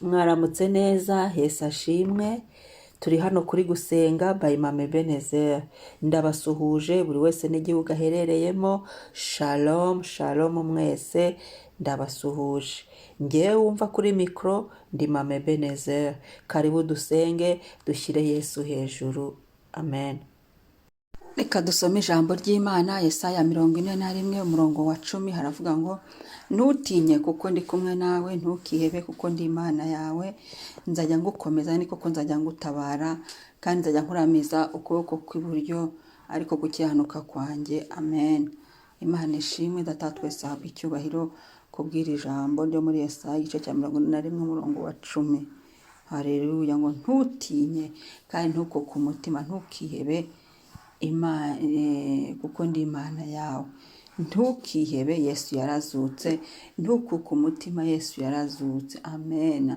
Mwaramutse neza, Yesu ashimwe. Turi hano kuri Gusenga by Mama Ebenezer. Ndabasuhuje buri wese n'igihugu aherereyemo. Shalom, shalom mwese, ndabasuhuje. Ngewe wumva kuri mikoro ndi Mama Ebenezer. Karibu dusenge, dushyire Yesu hejuru. Amen. Reka dusome ijambo ry'Imana, Yesaya 41 umurongo wa 10, haravuga ngo: "Ntutinye kuko ndi kumwe nawe, ntukihebe kuko ndi Imana yawe. Nzajya ngukomeza, ni koko nzajya ngutabara, kandi nzajya nkuramiza ukuboko kw'iburyo, ariko gukiranuka kwanjye." Amen. Imana ishimwe. Data wa twese ahabwa icyubahiro kubw'iri jambo ryo muri Yesaya igice cya 41 umurongo wa 10. Haleluya. Ngo ntutinye kandi ntukuke umutima, ntukihebe, kuko ndi Imana yawe. Ntukihebe, Yesu yarazutse. Ntukuke umutima, Yesu yarazutse. Amen.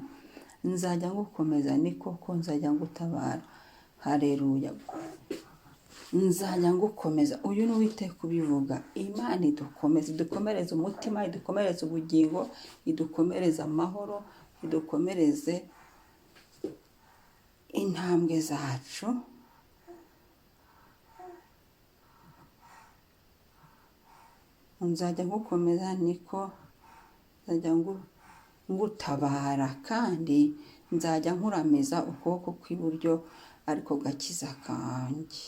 Nzajya ngukomeza, ni koko nzajya ngutabara. Haleluya. Nzajya ngukomeza, uyu ni Uwiteka ubivuga. Imana idukomeze, idukomereze umutima, idukomereze ubugingo, idukomereze amahoro, idukomereze intambwe zacu. Nzajya ngukomeza, niko nzajya ngutabara, kandi nzajya nkuramiza ukuboko kw'iburyo, ariko gakiza kanjye,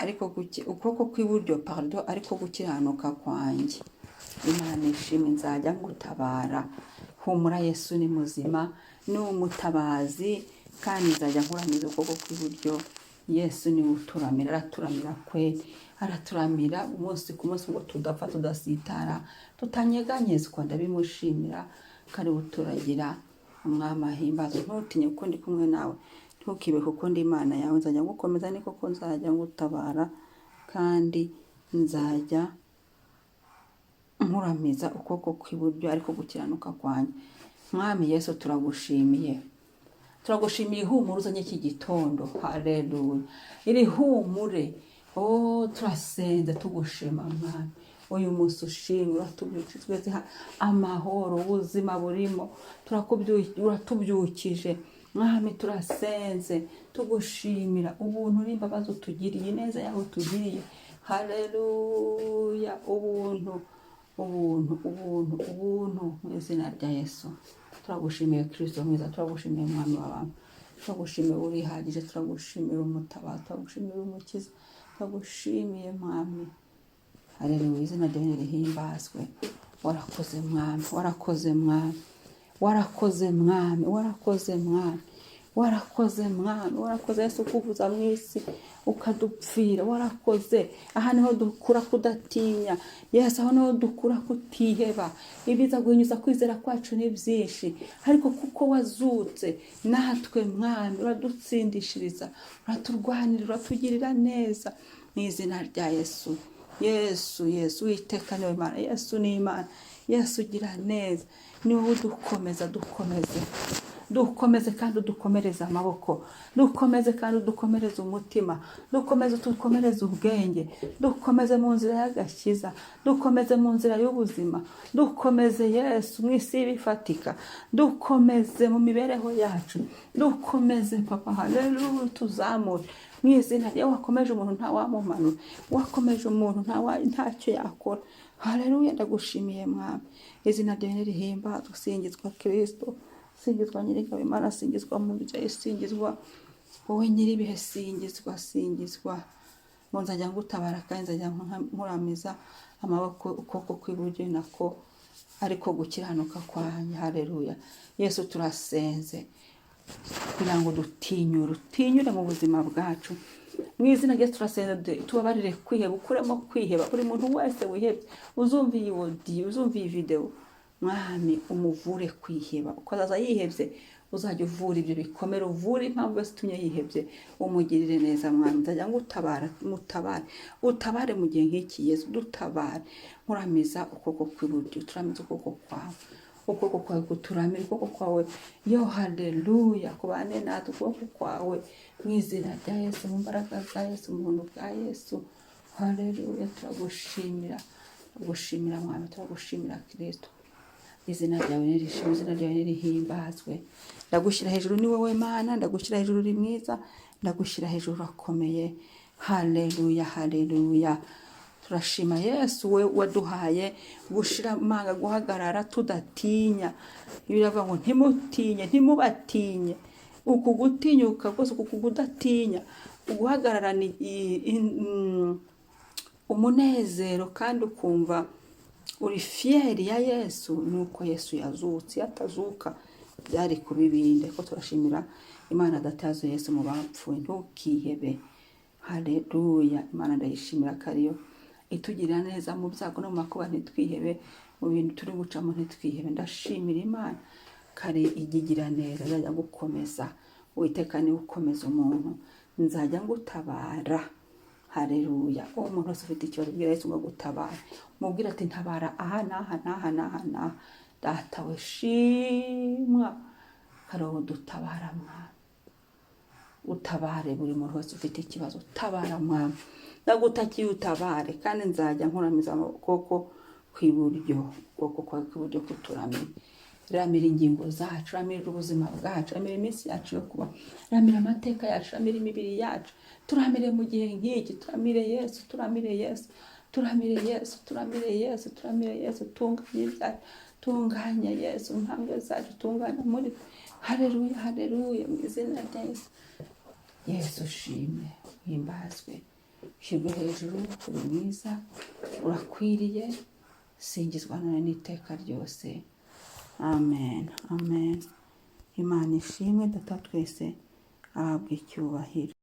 ariko ukuboko kw'iburyo, pardon, ariko gukiranuka kwanjye. Imana ishimwe. Nzajya ngutabara. Humura, Yesu ni muzima, ni umutabazi. Kandi nzajya nkuramiza ukuboko kw'iburyo. Yesu niwe uturamira, araturamira kweli, araturamira umunsi ku munsi ngo tudapfa, tudasitara, tutanyeganyezwa. Ndabimushimira kandi uturagira. Umwami ahimbazwe. Ntutinye kuko ndi kumwe nawe, ntukibe kuko ndi Imana yawe. Nzajya ngukomeza, ni koko nzajya ngutabara, kandi nzajya nkuramiza ukuboko kw'iburyo, ariko gukiranuka kwanjye. Mwami Yesu, turagushimiye, turagushimiye ihumure uzanye iki gitondo. Haleluya. Iri humure, oh, turasenze tugushima Mwami. Uyu munsi ushimwe, uratubyukije twese amahoro, ubuzima burimo, uratubyukije Mwami. Turasenze tugushimira ubuntu n'imbabazi utugiriye, ineza yawe utugiriye. Haleluya. Ubuntu, ubuntu, ubuntu, ubuntu, mu izina rya Yesu. Turagushimiye Kirisito mwiza, turagushimiye Mwami w'abantu, turagushimiye urihagije, turagushimira umutabazi, turagushimira umukiza, turagushimiye Mwami. Haleluya. Izina ryawe rihimbazwe. Warakoze Mwami, warakoze Mwami, warakoze Mwami, warakoze Mwami, warakoze Mwami, warakoze Yesu kuvuza mu isi ukadupfira, warakoze. Aha niho dukura kudatinya Yesu, aho niho dukura kutiheba. Ibiza guhinyuza kwizera kwacu ni byinshi, ariko kuko wazutse natwe Mwami, uradutsindishiriza, uraturwanirira, uratugirira neza mu izina rya Yesu. Yesu, Yesu, Uwiteka niwe Imana. Yesu ni Imana. Yesu ugira neza, ni wowe udukomeza. Dukomeze, dukomeze kandi udukomereze amaboko, dukomeze kandi udukomereze umutima, dukomeze udukomereze ubwenge, dukomeze mu nzira y'agakiza, dukomeze mu nzira y'ubuzima, dukomeze Yesu mu isi y'ibifatika, dukomeze mu mibereho yacu, dukomeze Papa. Haleluya. Tuzamure mu izina rye. Wakomeje umuntu ntawamumanura, wakomeje umuntu ntacyo yakora. Haleluya. Ndagushimiye Mwami, izina ryawe nirihimbazwe. Singizwa Kirisito, singizwa Nyir'ingabo Imana, singizwa Mubyeyi, singizwa wowe nyir'ibihe, singizwa, singizwa. Ngo nzajya ngutabara kandi nzajya nkuramiza amaboko, ukuboko kw'iburyo nako ariko gukiranuka kwanjye. Haleluya. Yesu, turasenze kugira ngo dutinyure, utinyure mu buzima bwacu mu izina rye. Turasenze tubabarire kwiheba, ukuremo kwiheba. Buri muntu wese wihebye uzumva iyi audio, uzumva iyi video, Mwami umuvure kwiheba. Uko azaza yihebye, uzajya uvura ibyo bikomere, uvure impamvu yose itumye yihebye, umugirire neza Mwami. Nzajya ngutabara, mutabare, utabare mu gihe nk'iki. Yesu, dutabare. Nkuramiza ukuboko kw'iburyo, turamiza ukuboko kwawe, ukuboko kwawe kuturamira, ukuboko kwawe, yo haleluya, kubane natwe ukuboko kwawe mu izina rya Yesu, mu mbaraga za Yesu, mu buntu bwa Yesu. Haleluya. Turagushimira, turagushimira Mwami, turagushimira Kirisito. Izina ryawe nirishimwe, izina ryawe nirihimbazwe. Ndagushyira hejuru, ni wowe Mana. Ndagushyira hejuru, uri mwiza. Ndagushyira hejuru, urakomeye. Haleluya, haleluya. Turashima Yesu, we waduhaye gushira amanga, guhagarara tudatinya. Biravuga ngo ntimutinye, ntimubatinye. Uku gutinyuka rwose, uku kudatinya, uguhagararana umunezero kandi ukumva uri fier ya Yesu, nuko Yesu yazutse. Iyo atazuka byari kuba ibindi, ariko turashimira Imana Data yazuye Yesu mu bapfuye. Ntukihebe. Haleluya. Imana ndayishimira ko ariyo itugirira neza mu byago no mu makuba. Ntitwihebe mu bintu turi gucamo, ntitwihebe. Ndashimira Imana kare ijya igira neza, nzajya gukomeza. Uwiteka niwe ukomeza umuntu, nzajya ngutabara. Haleluya. Uwo muntu wese ufite ikibazo, bwira Yesu ngo agutabare. Mubwire ati: "Ntabara aha n'aha n'aha n'aha n'aha." Data we, shimwa kare dutabara. Mwana, utabare buri muntu wese ufite ikibazo. Utabara, Mwami, ndagutakiye, utabare. Kandi nzajya nkuramiza ukuboko kw'iburyo, ukuboko kwawe kw'iburyo kuturamire. Ramira ingingo zacu, ramira ubuzima bwacu, ramira iminsi yacu yo kubaho, ramira amateka yacu, ramira imibiri yacu. Turamire mu gihe nk'iki. Turamire Yesu, turamire Yesu, turamire Yesu, turamire Yesu, turamire Yesu. Tunganya ibyacu, tunganya Yesu intambwe zacu, tunganya muri twe. Haleluya, haleluya, mu izina rya Yesu. Yesu ushimwe, uhimbazwe, ushyirwe hejuru. Uri mwiza, urakwiriye. Singizwa none n'iteka ryose. Amen, amen. Imana ishimwe. Data twese ahabwa icyubahiro.